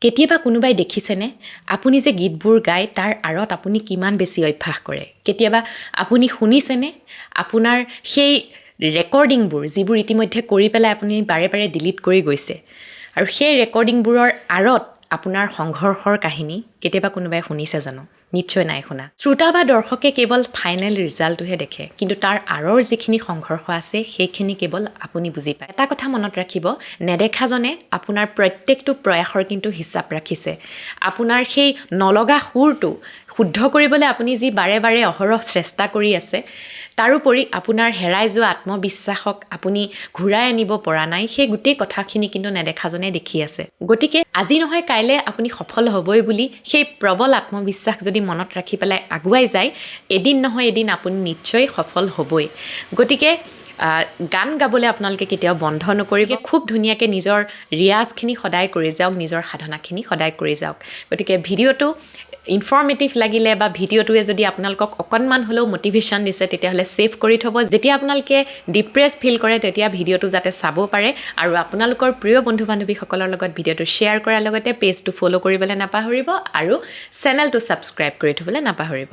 কেতিয়াবা কোনোবাই দেখিছেনে আপুনি যে গীতবোৰ গায়, তাৰ আঁৰত আপুনি কিমান বেছি অভ্যাস কৰে? কেতিয়াবা আপুনি শুনিছেনে আপোনাৰ সেই ৰেকৰ্ডিংবোৰ, যিবোৰ ইতিমধ্যে কৰি পেলাই আপুনি বাৰে বাৰে ডিলিট কৰি গৈছে, আৰু সেই ৰেকৰ্ডিংবোৰৰ আঁৰত আপোনাৰ সংঘৰ্ষৰ কাহিনী কেতিয়াবা কোনোবাই শুনিছে জানো? নিশ্চয় নাই শুনা। শ্ৰোতা বা দৰ্শকে কেৱল ফাইনেল ৰিজাল্টটোহে দেখে, কিন্তু তাৰ আঁৰৰ যিখিনি সংঘৰ্ষ আছে, সেইখিনি কেৱল আপুনি বুজি পায়। এটা কথা মনত ৰাখিব, নেদেখাজনে আপোনাৰ প্ৰত্যেকটো প্ৰয়াসৰ কিন্তু হিচাপ ৰাখিছে। আপোনাৰ সেই নলগা সুৰটো শুদ্ধ কৰিবলৈ আপুনি যি বাৰে বাৰে অহৰহ চেষ্টা কৰি আছে, তাৰোপৰি আপোনাৰ হেৰাই যোৱা আত্মবিশ্বাসক আপুনি ঘূৰাই আনিব পৰা নাই, সেই গোটেই কথাখিনি কিন্তু নেদেখাজনে দেখি আছে। গতিকে আজি নহয় কাইলৈ আপুনি সফল হ'বই বুলি সেই প্ৰবল আত্মবিশ্বাস যদি মনত ৰাখি পেলাই আগুৱাই যায়, এদিন নহয় এদিন আপুনি নিশ্চয় সফল হ'বই। গতিকে গান গাবলৈ আপোনালোকে কেতিয়াও বন্ধ নকৰিব। খুব ধুনীয়াকৈ নিজৰ ৰিয়াজখিনি সদায় কৰি যাওক, নিজৰ সাধনাখিনি সদায় কৰি যাওক। গতিকে ভিডিঅ'টো ইনফৰ্মেটিভ লাগিলে বা ভিডিঅ'টোৱে যদি আপোনালোকক অকণমান হ'লেও মটিভেশ্যন দিছে, তেতিয়াহ'লে ছেভ কৰি থ'ব। যেতিয়া আপোনালোকে ডিপ্ৰেছ ফিল কৰে, তেতিয়া ভিডিঅ'টো যাতে চাব পাৰে আৰু আপোনালোকৰ প্ৰিয় বন্ধু বান্ধৱীসকলৰ লগত ভিডিঅ'টো শ্বেয়াৰ কৰাৰ লগতে পেজটো ফ'ল' কৰিবলৈ নাপাহৰিব আৰু চেনেলটো ছাবস্ক্ৰাইব কৰি থ'বলৈ নাপাহৰিব।